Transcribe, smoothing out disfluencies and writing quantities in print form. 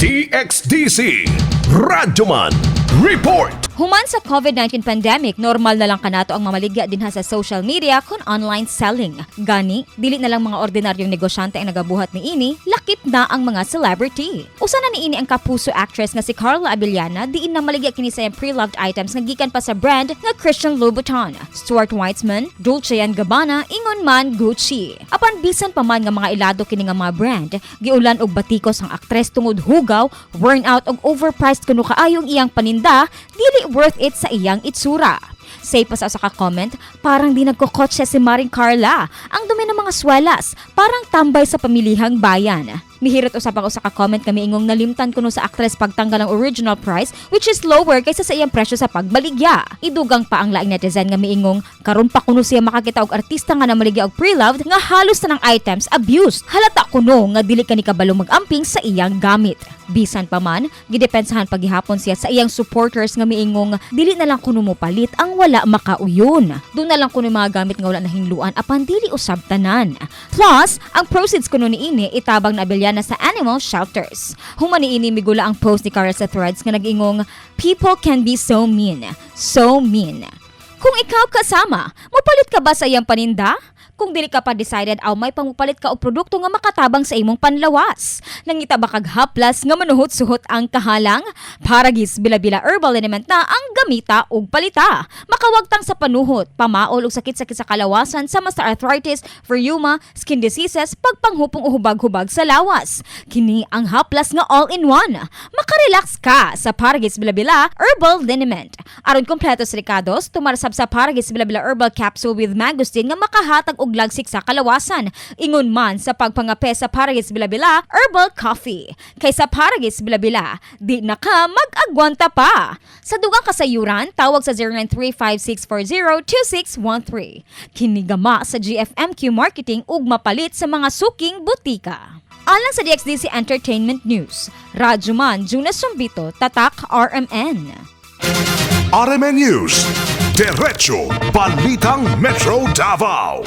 DXDC Radyoman Report. Human sa COVID-19 pandemic, normal na lang kanato ang mamaligya dinha sa social media kon online selling. Gani, dili na lang mga ordinaryong negosyante ang nagabuhat niini, lakip na ang mga celebrity. Usa na niini ang Kapuso actress nga si Carla Abellana, diin namaligya kini sa iyang pre-loved items nga gikan pa sa brand nga Christian Louboutin, Stuart Weitzman, Dolce & Gabbana, ingon man Gucci. Apan bisan pa man nga mga ilado kini nga mga brand, giulan og batikos ang aktres tungod hugaw, worn out og overpriced kuno kaayo ang iyang paninda, dili worth it sa iyang itsura. Say pa sa usa ka comment, "Parang di nagkokotse si Maring Carla. Ang dumi ng mga swelas, parang tambay sa pamilihang bayan." Mihirot usab ang usa ka comment nga miingong nalimtan kuno sa actress pagtanggal ang original price, which is lower kaysa sa iyang presyo sa pagbaligya. Idugang pa ang laing netizen nga miingong karon pa kuno siya makakita og artista nga namaligya og pre-loved nga halos tanang items abused. Halata kuno nga dili kani kabalo mag-amping sa iyang gamit. Bisan pa man, gidepensahan pagihapon siya sa iyang supporters nga miingong dili na lang kuno mo palit ang wala makauyon. Duna na lang kuno mga gamit nga wala nahinluan, apan dili usab tanan. Plus, ang proceeds kuno niini itabang na Abellana sa animal shelters. Human niini, migula ang post ni Carla sa Threads nga nag-ingong, "People can be so mean, so mean." Kung ikaw kasama, mupalit ka ba sa iyang paninda? Kung dili ka pa decided, aw may pamupalit ka og produkto nga makatabang sa imong panlawas. Nangita ba kag haplas nga manuhot-suhot ang kahalang? Paragis Bila-Bila Herbal Liniment na ang gamita ug palita. Makawagtang sa panuhot, pamaol ug sakit-sakit sa kalawasan sama sa arthritis, rheuma, skin diseases, pagpanghupong o hubag-hubag sa lawas. Kini ang haplas nga all-in-one. Makarelax ka sa Paragis Bila-Bila Herbal Liniment. Aron kompleto sa rekados, tumar sab sa Paragis Bila-Bila Herbal Capsule with Mangosteen nga makahatag og lagsik sa kalawasan. Ingon man sa pagpangape sa Paragis Bila-Bila Herbal Coffee. Kaysa Paragis Bila-Bila, di na ka mag-agwanta pa. Sa dugang kasayuran, tawag sa 0935-640-2613. Kinigama sa GFMQ Marketing ug mapalit sa mga suking butika. Alang sa DXDC Entertainment News, Radyoman Jonas Sumbito, Tatak RMN. RMN News. Diretso Balitang Metro Davao.